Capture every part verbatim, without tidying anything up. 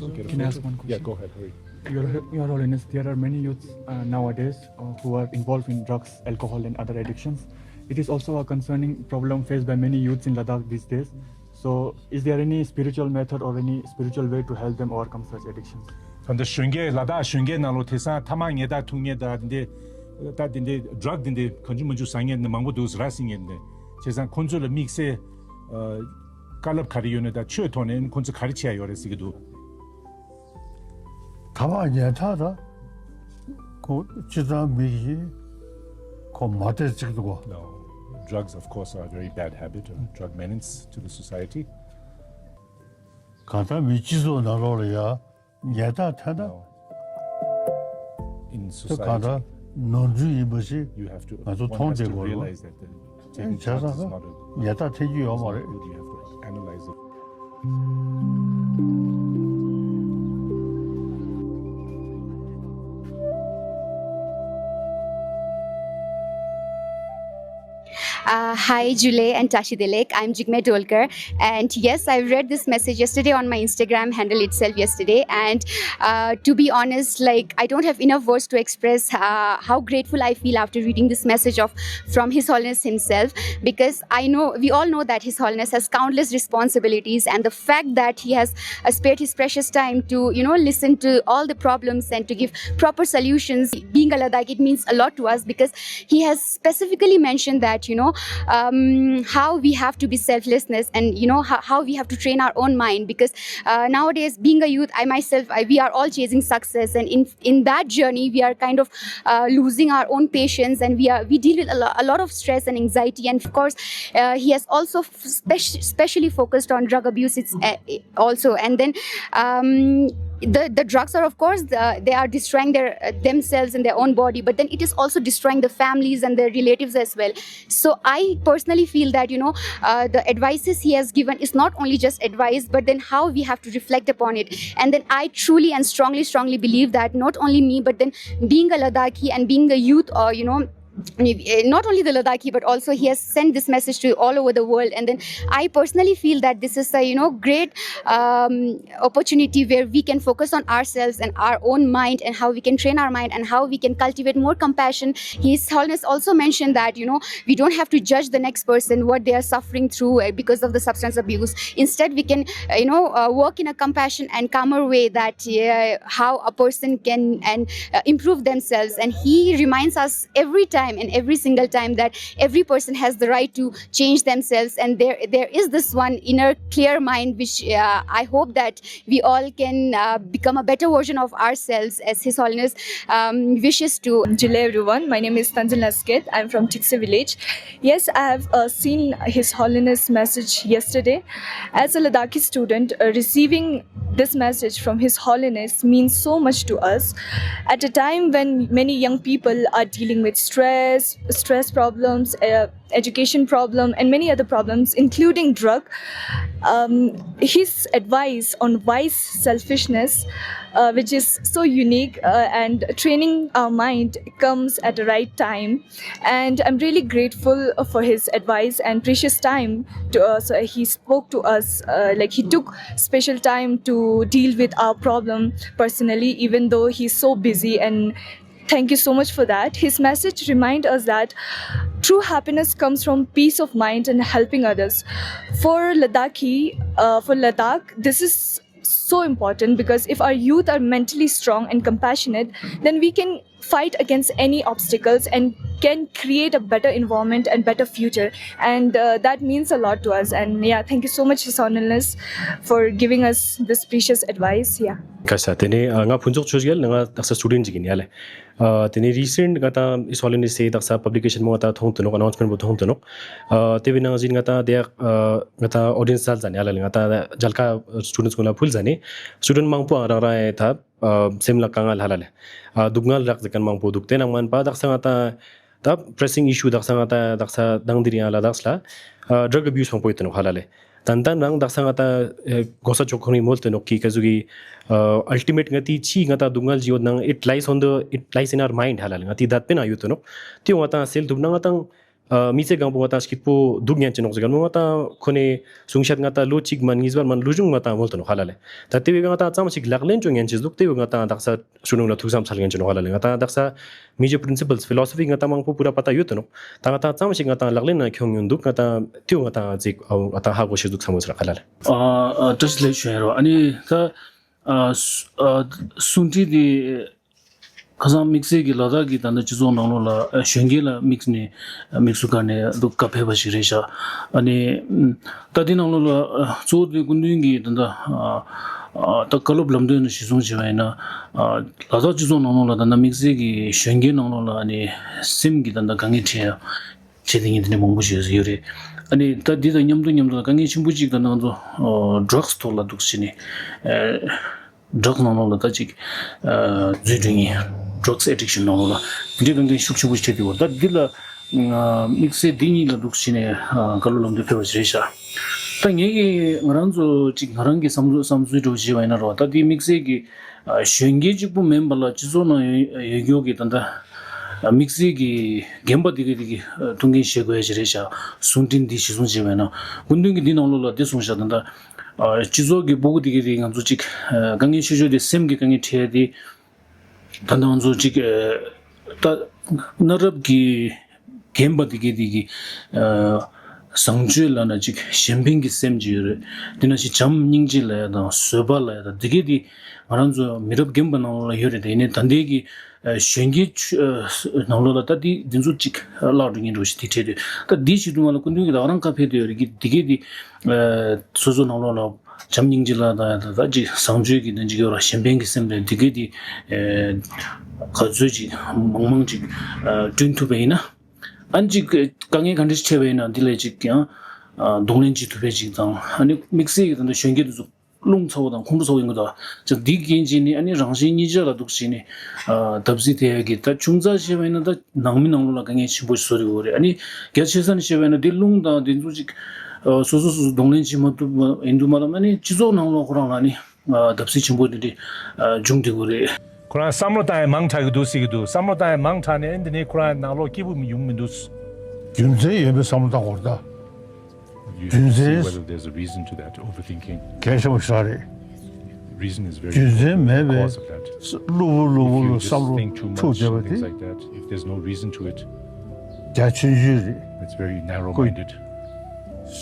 Can I ask one question? Yeah, go ahead. Hurry. Your, Your Holiness, there are many youths uh, nowadays uh, who are involved in drugs, alcohol, and other addictions. It is also a concerning problem faced by many youths in Ladakh these days. So, is there any spiritual method or any spiritual way to help them overcome such addictions? ད་ལྟ་གཞོན་སྐྱེས་ལ་དྭགས་གཞོན་སྐྱེས་ནང་ལོགས་དེང་སང་ཐ་མག་ཉལ་ཐ་འཐུང་མཁན་དང་འདི་འདྲའི་ད་འདི་འདྲའི་ཌྲག་འདི་འདྲའི་གང་བྱུང་མང་བྱུང་ཟ་མཁན་འདི་མང་པོ་འདུག་ར་བཟི་མཁན་འདི། བྱས་ཙང་ཁོང་ཚོ་ལ་དམིགས་བསལ་ཨ་བཀའ་སློབ་ག་རེ་ཡོད་ན་ད་ཆོས་ཐོག་ནས་ཁོང་ཚོ་ག་རེ་བྱེད་ཡ་ཡོད་རེད་ཟེར་གྱི་འདུག་ཐ་མག་ཉལ་ཐ་ད་ཁོ་སྤྱིར་བཏང་མི་ཡིས་ཁོ་མ་བསྡད་ཅིག་འདུག་གོ No. Drugs, of course, are a very bad habit, a drug menace to the society. གང་ལྟར་མི་སྤྱི་ཚོགས་ནང་ལོགས་ལ་ཡ་ཉལ་ཐ་འཐེན་ན་ད་གང་ལྟར་ནོར་འཁྲུལ་ཡིན་པ་ཞིག་ང་ཚོ་མཐོང་བསྡད་དགོས་རེད། བྱས་ཙང་ཉལ་ཐ་འཐེན་རྒྱུ་ཡོད་མ་རེད། Uh, hi, Jule and Tashi Delek. I'm Jigme Dolkar. And yes, I read this message yesterday on my Instagram handle itself yesterday. And uh, to be honest, like, I don't have enough words to express uh, how grateful I feel after reading this message of from His Holiness himself, because I know, we all know that His Holiness has countless responsibilities, and the fact that he has uh, spared his precious time to, you know, listen to all the problems and to give proper solutions. Being a Ladakhi, it means a lot to us because he has specifically mentioned that, you know, um, how we have to be selflessness and, you know, how, how we have to train our own mind, because uh, nowadays, being a youth, I myself, I, we are all chasing success, and in in that journey, we are kind of uh, losing our own patience, and we are we deal with a, lo- a lot of stress and anxiety. And of course, uh, he has also f- spec- specially focused on drug abuse. It's uh, also, and then um, the the drugs are, of course, the, they are destroying their uh, themselves and their own body, but then it is also destroying the families and their relatives as well. So I personally feel that, you know, uh, the advices he has given is not only just advice, but then how we have to reflect upon it. And then I truly and strongly, strongly believe that not only me, but then being a Ladakhi and being a youth, or, you know, not only the Ladakhi, but also he has sent this message to all over the world. And then I personally feel that this is a, you know, great um, opportunity where we can focus on ourselves and our own mind and how we can train our mind and how we can cultivate more compassion. His Holiness also mentioned that, you know, we don't have to judge the next person, what they are suffering through uh, because of the substance abuse. Instead, we can, uh, you know, uh, work in a compassion and calmer way that uh, how a person can and uh, improve themselves. And he reminds us every time and every single time that every person has the right to change themselves. And there, there is this one inner clear mind, which uh, I hope that we all can uh, become a better version of ourselves as His Holiness um, wishes to. Jile everyone, my name is Tanzil Nasket. I'm from Tikse village. Yes, I have uh, seen His Holiness' message yesterday. As a Ladakhi student, uh, receiving this message from His Holiness means so much to us. At a time when many young people are dealing with stress, stress problems, uh, education problem, and many other problems, including drug, um, his advice on wise selfishness, uh, which is so unique uh, and training our mind, comes at the right time. And I'm really grateful for his advice and precious time to us. Uh, he spoke to us, uh, like, he took special time to deal with our problem personally, even though he's so busy and Thank you so much for that. His message reminds us that true happiness comes from peace of mind and helping others. For Ladakhi, uh, for Ladakh, this is so important because if our youth are mentally strong and compassionate, then we can fight against any obstacles and can create a better environment and better future. And uh, that means a lot to us. And yeah, thank you so much, His Holiness, for giving us this precious advice. Yeah. ཁ་ས་དེ་ནས་ང་ཕུན་ཚོགས་ཆོས་རྒྱལ། ང་དག་ས་སི་ཊུ་ཌེན་ཊི་ཅིག་ཡིན་ཡ་ལེ། དེ་ནས་རི་སེན་ཊི་ང་དང་ཨི་སོ་ལི་ནི་སི་དག་ས་པབ་ལི་ཀེ་ཤན་མོ་ང་དང་མཐོང་ཐུབ་ནོག་ཨ་ནོན་སི་མེན་ཊི་པོ་མཐོང་ཐུབ་ནོག་དེ་བས་ནང་བཞིན་ང་དང་དེ་ང་དང་ཨོ་ཌི་ཡན་སི་ལ་ཛ་ནི་ཡ་ལ་ང་དང་རྒྱལ་ཁ་སི་ཊུ་ཌེན་ཊི་སི་ཀུན་ལ་ཕུལ་ཛ་ནི་སི་ཊུ་ཌེན་ཊི་མང་པོ་རང་རང་ཡ་ད་སེམས་ལ་དཀའ་ངལ་ཧ་ལ་ལེ། སྡུག་བསྔལ་རག་ཟེར་མཁན་མང་པོ་འདུག་དེ་ནང་མན་པ་དག་ས་ང་དང་ད་པི་རེ་སིང་ཨི་ཤུ་དག་ས་ང་དང་དག་ས་དང་དེ་རིང་ཡ་ལ་དག་ས་ལ་ཌྲག་ཨ་བིའུ་སི་མང་པོ་ཡོད་དེ་ནོག་ཧ་ལ་ལེ། ཏན་ཏན་རང་དག་ས་ང་ད་གོ་ས་ཆོག་ཁོང་རིང་མོལ་ཏེ་ནོག་གི་ཀ་ཟུག་གི་ཨལ་ཊི་མེཊ་ང་ཏི་ཆི་ང་ད་སྡུག་བསྔལ་ཇི་ཡོད་ནང་it lies on the, it lies in our mind ཧ་ལ་ལེ། ང་ཏི་དད་པེ་ན་ཡོད་ཏེ་ནོག་ཏི་ང་ད་སེལ་ཐུབ་ན་ང་ད་ ཨ། མི་ཚེ་གང་པོ་ང་ཏང་སྐྱིད་པོ་འདུག་ཉན་ཅི་ནོག་ཟེར་ག་ནོ་ང་ཏང་ཁོ་ནས་གསུང་བཤད་ང་ཏང་ལོ་གཅིག་མན་གཉིས་བར་མན་ལོ་གཞུང་ང་ཏང་མོལ་ཏོ་ནོ་ཧ་ལ་ལེ། ད་དེ་བས་ང་ཏང་ཙམ་ཞིག་ལག་ལེན་ཅོ་ཉན་ཅི་འདུག་དེ་བས་ང་ཏང་དག་ས་ཧྲུ་ནུང་ལ་ཐུགས་བསམ་ཚར་ཉན་ཅི་ནོ་ཧ་ལ་ལེ། ང་ཏང་དག་ས་མི་ཇི་པྲིན་སི་པལ་ཕི་ལོ་སོ་ཕི་ང་ཏང་མང་པོ་པུ་ར་པ་ཏ་ཡོད་དོ་ནོ། ད་ང་ཏང་ཙམ་ཞིག་ང་ཏང་ལག་ལེན་ན་ཁྱོང་ཉན་འདུག་ང་ཏང་དེ་བས་ང་ཏང་ཅིག་ང་ཏང་ཧ་གོ་ཤེས་འདུག་ཚང་མོ་ཚར་ཧ་ལ་ལེ། ཨ་ཨ་བཀྲ་ཤིས་བདེ་ལེགས་ཞུ་ཡ་རོ། ཨ་ནི་ད་ཨ་སུ་ཨ་གསུང་འཕྲིན་དེ། ཁ་སང་དམིགས་བསལ་གྱི་ལ་དྭགས་ཀྱི་ད་ལྟ་སྤྱི་ཚོགས་ནང་ལོགས་ལ་ཨ་གཞོན་སྐྱེས་ལ་དམིགས་ནས་དམིགས་སུ་བཀར་ནས་འདུག་བཀའ་ཕེབས་པ་ཞིག་རེད་ཤག་ཨ་ནི་ད་ལྟའི་ནང་ལོགས་ལ་ཨ་གཙོ་བོ་དེ་སྐུ་མདུན་གྱིས་ད་ལྟ་ཨ་ཨ་ད་བཀའ་སློབ་ལམ་སྟོན་ནང་གཞི་བཟུང་བྱས་པ་ཡིན་ན། ཨ་ལ་དྭགས་སྤྱི་ཚོགས་ནང་ལོགས་ལ་ད་ལྟ་དམིགས་བསལ་གྱི་གཞོན་སྐྱེས་ནང་ལོགས་ལ་ཨ་ནི་སེམས་ཀྱི་ད་ལྟ་དཀའ་ངལ་འཕྲད་ཡ་བྱས་ཏེ་ཉིན་དེ་ནས་མང་པོ་ཞིག་ཡོད་རེད། ཨ་ནི་ད་འདི་དང་མཉམ་དུ་མཉམ་དུ་དཀའ་ངལ་ཆེན་པོ་གཅིག་ད་ལྟ་ང་ཚོ་ཨ་ཌྲག་སི་ཐོག་ལ་འདུག་བྱས་ནས་ཨ། ཌྲག་སི་ནང་ལོགས་ལ་ད་ཅིག་ཨ་འཛུལ་འགྲོ་མཁན། ཌྲག་སི་ཨེ་ཌིག་ཤན་ནང་ལོགས་ལ་དེ་འདྲའི་དཀའ་ངལ་ཤུགས་ཆེན་པོ་ཞིག་འཕྲད་དེ་བར། ད་འདི་ལ་ཨ་དམིགས་བསལ་འདི་གཉིས་ལ་འདུག་བྱས་ནས་ཨ་བཀའ་སློབ་ལམ་སྟོན་ཕེབས་པ་ཞིག་རེད་ཤག་ད་ངས་ཀྱི་ང་རང་ཚོ་ཅིག་ང་རང་གི་བསམ་བློ་བསམ་ཚུལ་འདྲ་བོ་བྱས་པ་ཡིན་ན་རོ། ད་འདི་དམིགས་བསལ་གྱི་ཨ་གཞོན་སྐྱེས་གཅིག་པུ་མིན་པ་ལ་སྤྱི་ཚོགས་ནང་ཡོད་ཡོད་རྒྱུ་གི་ད་ལྟ་ཨ་དམིགས་བསལ་གྱི་རྒན་པ་དེ་གའི་དེ་གི་ཨ་ཐུགས་འགན་བཞེས་དགོས་ཡ་ཞིག་རེད་ཤག་གསུང་འཕྲིན་འདི་གཞི་བཟུང་བྱས་པ་ཡིན་ན། སྐུ་མདུན་གྱིས་འདི་ནང་ལོགས་ལ་འདི་གསུངས་ཤག་ད་ལྟ། ཨ་སྤྱི་ཚོགས་ཀྱི་སྤུ་གུ་དེ་གའི་དེ་ང་ཚོ་གཅིག་ཨ་དཀའ་ངལ་ཆེ་ཤོས་དེ་སེམས་ཀྱི་དཀའ་ངལ་འཕྲད་དེ། ད་ལྟ་ང་ཚོ་གཅིག་ཨ་ད་གནའ་རབས་ཀྱི་རྒན་པ་དེ་གའི་དེ་གི་ཨ་བཟང་སྤྱོད་ལབ་ན་གཅིག་གཞན་ཕན་གྱི་སེམས་ཅིག་ཡོད་རེད། དེ་ནང་བཞིན་བྱམས་སྙིང་རྗེ་ལབ་ཡ་དང་བཟོད་པ་ལབ་ཡ་དང་དེ་གའི་དེ་ང་རང་ཚོ་མི་རབས་རྒན་པ་ནང་ལ་ཡོད་རེད། དེ་ནས་ད་ལྟའི་གི་ཨ་གཞོན་སྐྱེས་ཆུ་ཨ་ནང་ལོགས་ལ་ད་འདི་འདི་ཚོ་གཅིག་བརླག་འགྲོ་མཁན་འདྲ་བོ་ཞིག་དེ་འཕྲད་དུས། ད་འདི་ཞིག་ཏུ་ང་ལ་སྐུ་མདུན་གྱིས་རང་རང་བཀའ་ཕེབས་དུ་ཡོད་རེད་ཀྱི་འདི་གས་འདི་ཨ་སོ་སོ་ནང་ལོགས་ལ་བྱམས་སྙིང་རྗེ་ལ་ད་ད་ད་ཅིག་བཟང་སྤྱོད་ཀྱི་དོན་ཅིག་ཡོད་ར་གཞན་ཕན་གྱི་སེམས་ལ་འདི་གས་འདི་ཨ་ག་ཚོད་ཅིག་མང་མང་ཅིག་ཨ་བསྐྲུན་ཐུབ་པ་ཡིན་ན། ཨ་ནི་ཅིག་དཀའ་ངལ་ག་འདྲ་ཞིག་འཕྲད་པ་ཡིན་ན་འདི་ལ་ཅིག་ཡང་ཨ་གདོང་ལེན་བྱེད་ཐུབ་པའི་ཅིག་དང་། ཨ་ནི་དམིགས་བསལ་གྱི་ད་ལྟ་གཞོན་སྐྱེས་དེ་ཚོ། རླུང་ཚ་བོ་དང་ཁོང་ཁྲོ་ཚ་བོ་ཡིན་དགོས་དོ། ཅག་འདི་རྐྱེན་བྱས་ནས་ཨ་ནི་རང་གཞན་གཉིས་ཆ་ལ་འདུག་བྱས་ནས་ཨ་བརྡབ་གསིག་ཐེབས་ཡ་གི། ད་ཆུང་ཙག་བཤད་པ་ཡིན་ན་ད་ནང་མི་ནང་ལོགས་ལ་དཀའ་ངལ་ཆེན་པོ་ཞིག་བཟོ་རེད་འོ་རེད། ཨ་ནི་རྒྱ་ཆེ་ས་ནས་བཤད་པ་ཡིན་ན་འདི་རླུང་དང་འདི་ཚོ་ཅིག་ཨ་སོ་སོ་སོ་སོ་གདོང་ལེན་བྱེད་མ་ཐུབ་པ་ཡིན་དུས་མ་ལབ་ན་ཨ་ནི་སྤྱི་ཚོགས་ནང་ལོགས་ཁོ་རང་ལ་ཨ་ནི་ཨ་བརྡབ་གསིག་ཆེན་པོ་འདི་འདྲ་ཨ་འབྱུང་བསྡད་ཀྱི་རེད། ཁོ་རང་བསམ་བློ་བཏང་ཡ་མང་དྲགས་ཀྱི་འདུག་ཟེར་གྱི་འདུག་བསམ་བློ་བཏང་ཡ་མང་དྲགས་ནས་ཨ་ནི་འདི་ནས་ཁོ་རང་ནང་ལོགས་སྐྱིད་པོ་ཡོང་མི་འདུག་རྒྱུ་མཚན་ཡོད་པའི་བསམ་བློ་བཏང་དགོས་རེད་ད། You should see whether there's a reason to that overthinking. གལ་ཆེན་པོ་ཞིག་རེད། Reason is very རྒྱུ་མཚན་མེད་པའི་cause of that. གློ་བུར་གློ་བུར་ལ་བསམ་བློ་འཁྲུག་བསྡད་པ་དེ། If you think too much and things like that, if there's no reason to it, རྒྱ་ཆུང་ཆུང་རེད། It's very narrow-minded.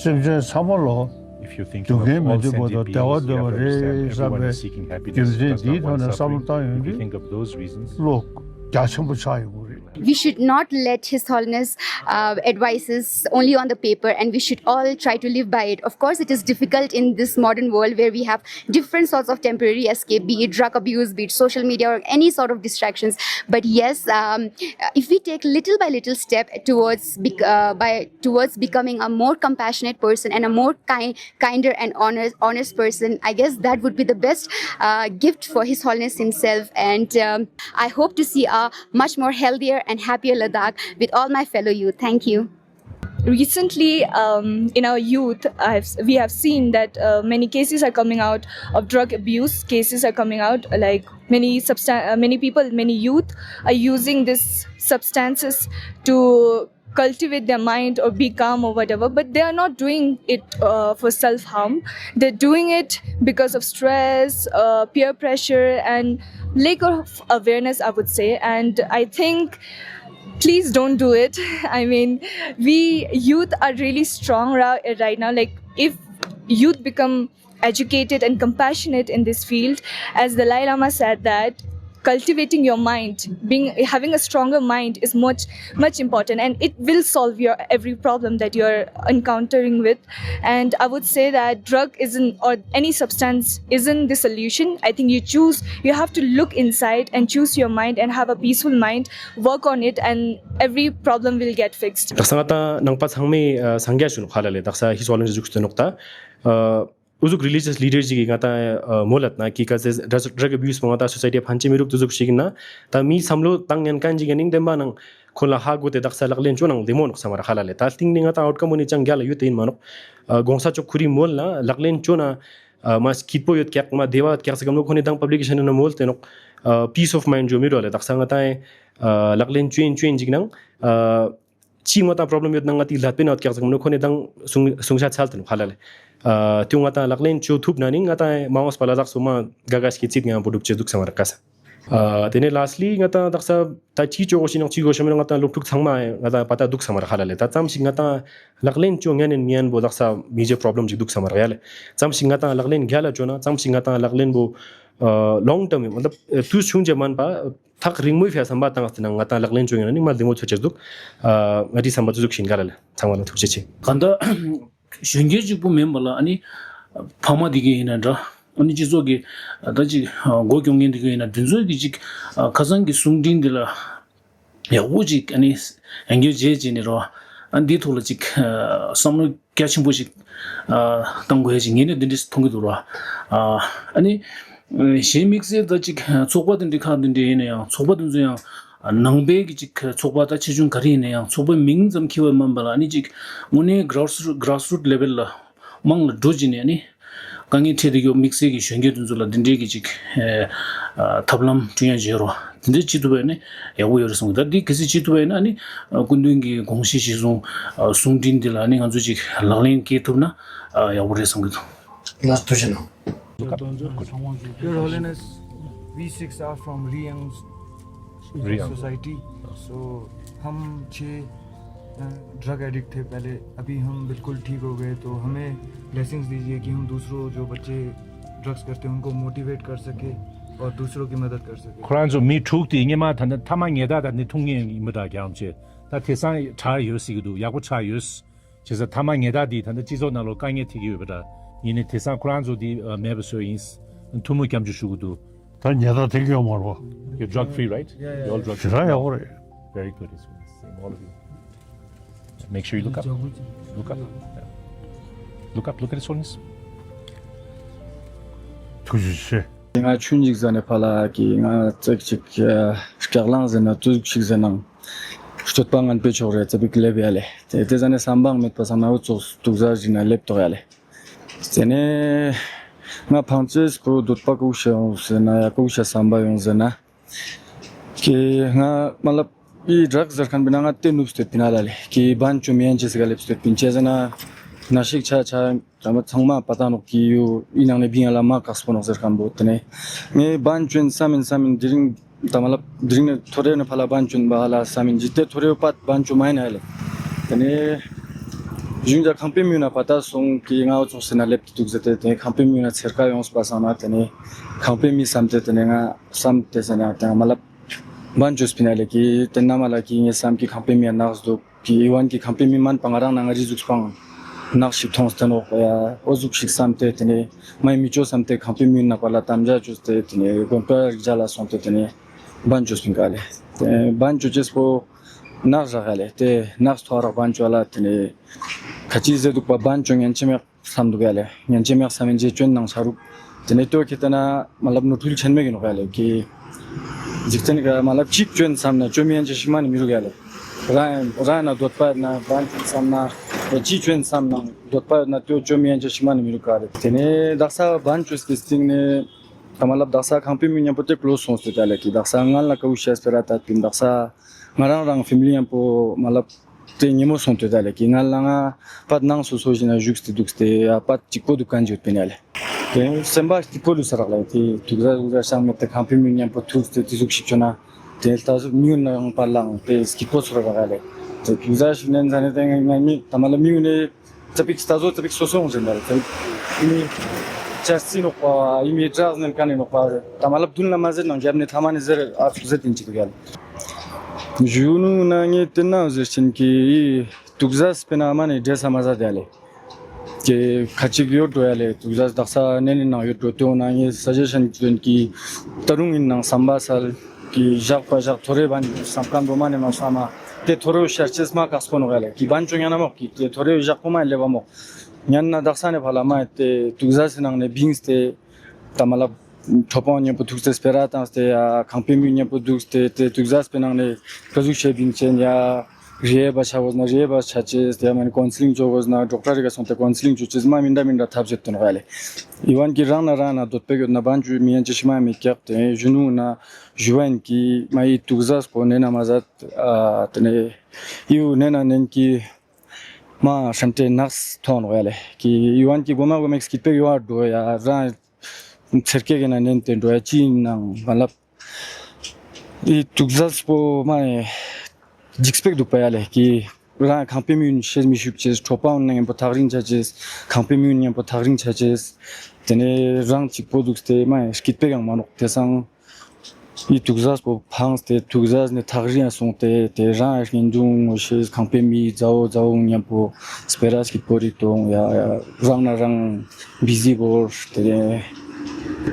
སེམས་ཅན་ཚང་མ་ལ་སྡུག་བསྔལ་མི་འདོད་པ་དང་བདེ་བ་འདོད་པ་རེད་བསམ་པའི་རྒྱུ་མཚན་འདིའི་ཐོག་ནས་བསམ་བློ་བཏང་ཡོང་དུས་བློ་རྒྱ་ཆེན་པོ་ཆགས་ཡོང་གི་རེད། We should not let His Holiness' uh, advices only on the paper, and we should all try to live by it. Of course, it is difficult in this modern world where we have different sorts of temporary escape, be it drug abuse, be it social media, or any sort of distractions. But yes, um, if we take little by little step towards bec- uh, by towards becoming a more compassionate person and a more kind, kinder and honest, honest person, I guess that would be the best uh, gift for His Holiness himself. And um, I hope to see a much more healthier and happier Ladakh with all my fellow youth. Thank you. Recently, um, in our youth, I've, we have seen that uh, many cases are coming out of drug abuse. Cases are coming out, like, many substan- uh, many people, many youth are using these substances to cultivate their mind or be calm or whatever, but they are not doing it uh, for self harm. They're doing it because of stress, uh, peer pressure, and lack of awareness, I would say. And I think, please don't do it. I mean, we youth are really strong ra- right now. Like, if youth become educated and compassionate in this field, as Dalai Lama said that cultivating your mind, being, having a stronger mind is much, much important, and it will solve your every problem that you're encountering with. And I would say that drug isn't, or any substance isn't the solution. I think you choose, you have to look inside and choose your mind and have a peaceful mind, work on it, and every problem will get fixed. དག་ས་ང་ཏང་ནང་པ་ཚང་མས་ཨ་སངས་རྒྱས་ཞུ་ནོག་ཧ་ལ་ལེ། དག་ས་ཧི་སོ་ལན་ཞུ་ནོག་ད། ཨ་འུ་ཟུག་religious leader་ཅིག་གིས་ང་ཏང་ཨ་མོལ་ལ་ན་ཀི་ཀ་ཟེ་drug drug abuse་པོ་ང་ཏང་society་ཕན་ཆེ་མི་རུག་དུ་ཟུག་ཞིག་ན། ད་མིའི་བསམ་བློ་བཏང་ཉན་མཁན་ཅིག་ཡིན་ནིང་བདེན་པ་ནང་ཁོ་ལ་ཧ་གོ་སྟེ་དག་ས་ལག་ལེན་བཅོ་ནང་བདེ་མོ་ནོག་བསམ་མ་ར་ཧ་ལ་ལེ། ད་སྟིང་ནི་ང་ཏང་outcome་པོ་ནི་ཅང་རྒྱ་ལ་ཡོད་དེ་ཡིན་མ་ནོག་ཨ་གོང་ས་མཆོག་ཁོ་རི་མོལ་ན་ལག་ལེན་བཅོ་ན་ཨ་མ་སྐྱིད་པོ་ཡོད་ཀྱག་མ་བདེ་བ་ཡོད་ཀྱག་ཟེར་གམ་ནོ། ཁོ་ནི་དང་publication་ནང་མོལ་ཏེ་ནོག་ཨ་peace of mind་བཅོ་མི་རོ་ལེ། དག་ས་ང་ཏང་ཨ་ལག་ལེན་བཅོ་ཡིན་བཅོ་ཡིན་ཅིག་ནང་ཨ། ཅི་ང་དང་པོ་རོབ་ལེམ་ཡོད་ན་ང་དེ་ལྷད་པའི་ནང་བཀྱག་ཟིག་མི་ནུ་ཁོ་ནས་དང་གསུང་གསུང་བཤད་ཚལ་དུ་ནུ་ཧ་ལ་ལེ། ཨ་དེ་ང་དང་ལག་ལེན་བཅོ་ཐུབ་ན་ནི་ང་དང་མ་འོངས་པ་ལ་དྭགས་སོ་མ་དགའ་དགའ་ཞིག་གི་ཚིག་ངང་པོ་སྒྲུབ་ཅེས་འདུག་བསམ་ར་དཀའ་ས། ཨ་དེ་ནས་ལ་སི་ལི་ང་དང་དག་ས་ད་ཅི་ཅོ་གོ་ཤི་ནང་ཅི་གོ་ཤི་མི་ང་དང་སློབ་ཕྲུག་ཚང་མ་ང་དང་པ་ད་འདུག་བསམ་ར་ཧ་ལ་ལེ། ད་ཙམ་ཞིག་ང་དང་ལག་ལེན་བཅོ་ངན་ནས་ངན་པོ་དག་ས་མི་ཇེ་པོ་རོབ་ལེམ་ཅིག་འདུག་བསམ་ར་ཡ་ལེ། ཙམ་ཞིག་ང་དང་ལག་ལེན་རྒྱལ་ལ་བཅོ་ན་ཙམ་ཞིག་ང་དང་ལག་ལེན་པོ་ལོང་ཊརམ་མི་ལབ་དུས་ཆུང་ཅེ་མན་པ། ཐག་རིང་མོའི་ཕྱི་བསམ་པ་བཏང་སྟེ་ན་ང་དང་ལག་ལེན་བཅོ་ཡོང་ན་ནི་མ་བདེ་མོ་ཚོད་ཅེས་འདུག་ཨ་ང་དེ་བསམ་པ་ཙུ་ཟུག་ཤིན་ག་ལ་ལ་ཚང་མ་ལ་ཐུགས་རྗེ་ཆེ། གང་ལྟར་གཞོན་སྐྱེས་གཅིག་པུ་མིན་པ་ལ་ཨ་ནི་ཕ་མ་དེ་གས་ཡིན་ན་འདྲ། ཨ་ནི་སྤྱི་ཚོགས་ཀྱི་ད་ཅིག་མགོ་སྐྱོང་མཁན་དེ་གས་ཡིན་ན་དེ་ཚོས་ཀྱི་ཅིག་ཁ་སང་གི་གསུང་འཕྲིན་འདི་ལ་ཡག་པོ་ཅིག་ཨ་ནི་ཡང་བསྐྱར་བརྗེད་བྱས་ནས་རོ། ཨ་འདིའི་ཐོག་ལ་ཅིག་བསམ་བློ་རྒྱ་ཆེན་པོ་ཞིག་བཏང་དགོས་ཡ་ཅིག་ངས་ནི་འདི་འདྲ་ཞིག་མཐོང་གི་འདུག་རོ། ཨ་ནི། གཞན་དམིགས་བསལ་ད་ཅིག་ཚོགས་པ་དེ་འདྲའི་ཁག་དེ་འདྲའི་ཡིན་ན་ཡང་ཚོགས་པ་དེ་ཚོ་ཡང་ནང་པའི་གི་ཅིག་ཚོགས་པ་ད་ཆེ་ཆུང་ག་རེ་ཡིན་ན་ཡང་ཚོགས་པའི་མིང་ཙམ་འཁྱེར་བ་མིན་པ་ལ་ཨ་ནི་ཅིག་དངོས་གནས་གྷ་རཱས་རུ་གྷ་རཱས་རུ་ལེ་ཝལ་ལ་དམངས་ལ་འགྲོ་བྱས་ནས་ཨ་ནི་དཀའ་ངལ་འཕྲད་དེ་ཡོད་དམིགས་བསལ་གྱི་གཞོན་སྐྱེས་དེ་ཚོ་ལ་དེ་འདྲའི་གི་ཅིག་ཐབས་ལམ་བསྐྲུན་ཡ་བྱེད་རོགས་དེ་འདྲའི་བྱེད་ཐུབ་པ་ཡིན་ན་ཡག་པོ་ཡོད་རེད་བསམ་གི། ད་འདི་གལ་སྲིད་བྱེད་ཐུབ་པ་ཡིན་ན་ཨ་ནི་སྐུ་མདུན་གྱི་དགོངས་གཞི་གཞིར་བཟུང་གསུང་འཕྲིན་འདི་ལ་ཨ་ནི་ང་ཚོ་ཅིག་ལག་ལེན་འཁེལ་ཐུབ་ན་ཡག་པོ་རེད་བསམ་གི་འདུག་ལགས་ཐུགས་རྗེ་གནང་། Your Holiness, we six are from Riyang Riyang। Society। So हम छः drug addict थे पहले, अभी हम बिल्कुल ठीक हो गए, तो हमें ब्लेसिंग्स दीजिए कि हम दूसरों जो बच्चे ड्रग्स करते हैं उनको मोटिवेट कर सके और दूसरों की मदद कर सके। ཁོ་རང་ཚོ་མི་དྲུག་དེ་སྔོན་མ་ད་ནི་ཐ་མག་ཉལ་ཐ་དང་ནི་འཐུང་མཁན་ཡིན་པ་འདྲ་ཀྱང་བྱས། ད་དེང་སང་དྲག་ཡོད་ཟེར་གྱི་འདུག་ཡག་པོ་ཆགས་ཡོད། བྱས་ཙང་ཐ་མག་ཉལ་ཐ་འདི་ད་ལྟ་སྤྱི་ཚོགས་ནང་ལོགས་དཀའ་ངལ་འཕྲད་ཀྱི་ཡོད་པ་འདྲ། ཡིན་ནའི་དེང་སང་ཁོ་རང་ཚོ་འདི་ཨ་མེད་པ་བཟོས་ཡིན། ཐུགས་སྨོན་སྐྱབས་འཇུག་ཞུ་གི་འདུག་ད་ཉལ་ཐ་ཐེག་ཡོད་མ་རེད་པ། You're drug free, right? Yeah, yeah, you're all drug free. ཞེ་དྲག་ཡག་པོ་རེད། Very good, it's good. Same, all of you. Make sure you look up. Look up. Yeah. Look up, look at his holiness. ཐུགས་རྗེ་ཆེ། ང་ཆུང་ཅིག་ཟ་ནས་ཕ་ལ་གི་ང་ཙག་ཅིག་སྐྱག་ལང་ཟེར་ན་ཙུག་ཅིག་ཟེར་ན་སྤྱོད་པ་ངན་པའི་ཕྱོགས་རེད་ཙ་པིག་སླེབས་ཡ་ལེ། དེ་དེ་ཟ་ནས་བསམ་པའང་མེད་པ་སང་ན་འུ་ཚོགས་དུག་ཟ་ཞིག་ན་སླེབས་ཏོག་ཡ་ལེ། དེ་ནས་ང་ཕང་ཅེས་པོ་འདོད་པ་ཀུ་ཤ་ཡོང་ཟེར་ན་ཡ་ཀུ་ཤ་བསམ་པ་ཡོང་ཟེར་ན། ཀྱེ་ང་མ་ལབ་ཡི་ཌྲག་ཟེར་མཁན་པའི་ནང་ང་དེ་ནུབ་སྟེ་པིན་ཨ་ལ་ལེ། ཀྱེ་བན་ཅོ་མི་ཡན་ཅེ་ཟེར་ག་ལེབ་སྟེ་པིན་ཅེ་ཟེར་ན་ན་ཤིག་ཆ་ཆ་ད་མ་ཚང་མ་པ་ཏང་ནོག་ཀྱི་ཡུ་ཡི་ནང་ནས་བིང་ཨ་ལ་མ་ཀག་སྤོ་ནོག་ཟེར་མཁན་པོ་དེ་ནས་ངས་བན་ཅོན་བསམ་ཡིན་བསམ་ཡིན་དེ་རིང་ད་མ་ལབ་དེ་རིང་ནས་ཐོ་རེ་ནས་ཕ་ལ་བན་ཅོན་པ་ཨ་ལ་བསམ་ཡིན་ཇི་ལྟེ་ཐོ་རེ་པ་བན་ཅོ་མ་ཡིན་ཨ་ལེ། དེ་ནས་གཞུང་རྒྱ་ཁང་པའི་མིའུ་ན་པ་ཏ་སོང་ཀྱི་ང་འུ་ཚོགས་ཟེར་ན་ལེབ་ཏེ་འདུག་ཟེར་ཏེ་དེ་ཁང་པའི་མིའུ་ན་ཚེར་ཀ་ཡོངས་པ་སང་ན་དེ་ནས་ཁང་པའི་མི་བསམ་སྟེ་དེ་ནས་ང་བསམ་སྟེ་ཟེར་ན་དེ་མ་ལབ། བན་ཅོས་པིན་ཨ་ལེ་ཀི་དེ་ན་མ་ལ་ཀི་ངའི་བསམ་ཀི་ཁང་པའི་མི་ཡ་ནགས་འདུག་ཀི་ཨི་ཝན་ཀི་ཁང་པའི་མི་མན་པ་ང་རང་ན་ང་རི་ཟུག་སྤང་ནགས་ཤིག་མཐོང་སྟེ་ནོག་ཡ་ཨོ་ཟུག་ཤིག་བསམ་སྟེ་དེ་ནས་མའི་མི་ཅོ་བསམ་སྟེ་ཁང་པའི་མི་ནག་པ་ལ་དམ་བཅའ་བཅོས་ཏེ་དེ་ནས་དགོན་པ་རིག་རྒྱ་ལ་སོང་སྟེ་དེ་ནས་བན་ཅོས་པིན་ག་ལེ། དེ་བན་ཅོ་ཅེས་པོ་ནགས་རག་ཡ་ལེ་དེ་ནགས་ཐོ་རག་བན་ཅོ་ལ་དེ་ནས་ཁ་ཅི་ཟེ་འདུག་པ་བན་ཅོ་ངན་ཆེ་མེད། བསམ་འདུག་ཡ་ལེ། ཉན་ཅེ་མེག་བསམ་ཡིན་ཅེ་ཅོན་ནང་ཆ་རུག་དེ་ནས་ལྟོས་ཁེ་ཏེ་ན་མ་ལབ་ནོར་འཁྲུལ་ཆེན་མེད་ཀྱི་ནོག་ཡ་ལེ་ཀི། འཇིག་རྟེན་ག་མ་ལབ་གཅིག་ཅོན་བསམ་ན་ཅོ་མི་ཡན་ཅེ་ཤི་མ་ནི་མི་རུག་ཡ་ལེ། རང་རང་ན་འདོད་པ་ཡོད་ན་བན་ཅོན་བསམ་ན་གཅིག་ཅོན་བསམ་ན་འདོད་པ་ཡོད་ན་ལྟོས་ཅོ་མི་ཡན་ཅེ་ཤི་མ་ནི་མི་རུག་ག་ལེ། དེ་ནས་དག་ས་བན་ཅོས་ཀྱི་སྟེང་ནས་ད་མ་ལབ་དག་ས་ཁང་པའི་མི་མཉམ་པོ་དེ་ཀློ་སོང་སྟེ་ད་ལེ་ཀི་དག་ས་ང་ལ་ཀའུ་ཤ་སྤེ་ར་ད་དུན་དག་ས་ང་རང་རང་ཕེ་མི་ལི་མཉམ་པོ་མ་ལབ། དེ་ཉིན་མོ་སོང་དུས་ད་ལས་ཀྱི་ང་ལ་ང་པད་ནང་སོ་སོ་བཞིན་ན་བཞུགས་ཏེ་འདུག་སྟེ་ཡ་པད་གཅིག་པོ་འདུག་ག་འཇུ་པིན་ཡ་ལེ། དེ་སེམས་པ་གཅིག་པོ་ལུས་ས་རག་ལེ་དེ་དུག་ཟ་དུག་ཟ་ཤང་མེད་དེ་ཁང་པའི་མི་མཉམ་པོ་ཐུག་སྟེ་དེ་ཟུག་ཞིག་བྱོས་ན་དེ་ལྟ་ཟུག་མྱུར་ནང་པ་ལང་དེ་སྐྱིད་པོ་ཚོར་རག་ལེ། དེ་དུག་ཟ་ཞིག་ནན་ཟ་ནས་དེ་ང་མི་ད་མ་ལ་མྱུར་ནས་ཙ་པིག་ལྟ་ཟོ་ཙ་པིག་སོ་སོ་འོང་ཟེར་ན་རེ་དེ་ཡིན་ནི་ཅར་སི་ནོག་པ་ཡིན་མི་ཏྲག་ནན་ཀ་ནས་ནོག་པ་རེ་ད་མ་ལ་བདུན་ལ་མ་ཟེར་ནང་རྒྱབ་ནས་ཐ་མ་ནས་ཟེར་ཨ་ཚུགས་ཟེར་དེ་འཇིག་གི་ཡ་ལེ། གཞོན་ནུ་ན་ངས་བསྟན་ན་ཟེར་ཆེན་གྱི་དུག་ཟ་སྤེ་ན་མ་ནས་འདྲེ་ས་མ་ཟ་དེ་ལེ། ཀྱེ་ཁ་ཅིག་ཡོད་འགྲོ་ཡ་ལེ་དུག་ཟ་དག་ས་གནས་ནས་ནང་ཡོད་འགྲོ་དེའོ་ན་ངས་ས་ཇེ་ཤན་ཅོན་གྱི་ད་རུང་ཡིན་ནང་བསམ་པ་སལ་གྱི་བཞག་པ་བཞག་ཐོ་རེ་བ་ནི་བསམ་ཁན་རོ་མ་ནས་མ་བསམ་མ་དེ་ཐོ་རེ་ཤར་ཅེས་མ་ཀག་སྤོ་ནོ་ག་ལེ་ཀྱི་བན་ཅོ་ཉན་ན་མོག་གི་དེ་ཐོ་རེ་བཞག་པོ་མ་ལེ་བ་མོག་ཉན་ན་དག་ས་ནས་ཕ་ལ་མ་དེ་དུག་ཟ་སི་ནང་ནས་བིངས་ཏེ། ད་མ་ལབ། གྲོ་པོང་མཉམ་པོ་ཐུག་སྟེ་སྤེ་ར་བཏང་སྟེ་ཡ་ཁང་པའི་མི་མཉམ་པོ་འདུག་སྟེ་དེ་དུག་ཟ་སྤེ་ནང་ནས་ཀ་ཟུག་བྱས་བིང་ཆེན་ཡ། རིགས་པ་ཆ་བོ་ན་རིགས་པ་ཆ་ཅེས་དེ་མ་ནི་ཀོན་སི་ལིང་ཅོ་བོ་ན་ཌོག་ཊར་རི་ག་སོང་སྟེ་ཀོན་སི་ལིང་ཅོ་ཅེས་མ་མི་འདྲ་མི་འདྲ་ཐབས་ཟེར་དོན་ག་ལེ། ཡུ་ཝན་གྱི་རང་ན་རང་ན་འདོད་པའི་ཡོད་ན་བང་ཅུ་མི་ཡན་ཅི་ཤི་མ་མི་ཀྱག་དེ་གཞོན་ནུ་ན་ཞུ་བན་གྱི་མ་ཡི་དུག་ཟས་པོ་ནེ་ན་མ་ཟད་ཨ་དེ་ནེ་ཡུ་ནེ་ན་ནན་གྱི་མ་ཧྲན་ཏེ་ནགས་ཐོང་ནོ་ཡ་ལེ། གི་ཡུ་ཝན་གྱི་གོ་མ་གོ་མེག་སྐྱིད་པའི་ཡུ་ཝ་འགྲོ་ཡ་རང་ཚེར་ཀེ་གི་ན་ནན་ཏེ་འགྲོ་ཡ་ཅི་ཡིན་ནང་མ་ལབ། ཨི་དུག་ཟས་པོ་མ་ཡེ་འཇིགས་པའི་འདུག་པ་ཡ་ལེ། གི་རང་ཁང་པའི་མིའུ་ཤེས་མི་ཤུབ་ཅེས་ཁྲོ་པའང་ན་ཉམ་པོ་ཐག་རིང་ཆ་ཅེས་ཁང་པའི་མིའུ་ཉམ་པོ་ཐག་རིང་ཆ་ཅེས་དེ་ནེ་རང་གཅིག་པོ་འདུག་སྟེ་མ་ཡེ་སྐྱིད་པའི་ཡང་མ་ནོག་དེ་སང་། ཡི་དུག་ཟས་པོ་ཕངས་ཏེ་དུག་ཟས་ནི་ཐག་རིང་སོང་སྟེ་དེ་རང་ཡ་ཉིན་དུང་ངོ་ཤེས་ཁང་པའི་མི་ཛའོ་ཛའོ་ཉམ་པོ་སྤེ་ར་སྐྱིད་པོ་རིག་དོང་ཡ་རང་ན་རང་བི་ཟི་བོར་དེ་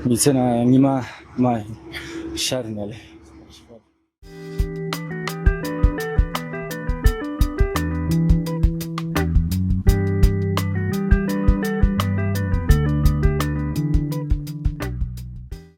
མི་ཚེ་ན་ཉི་མ་མ་ཤར་ནས་ལེ།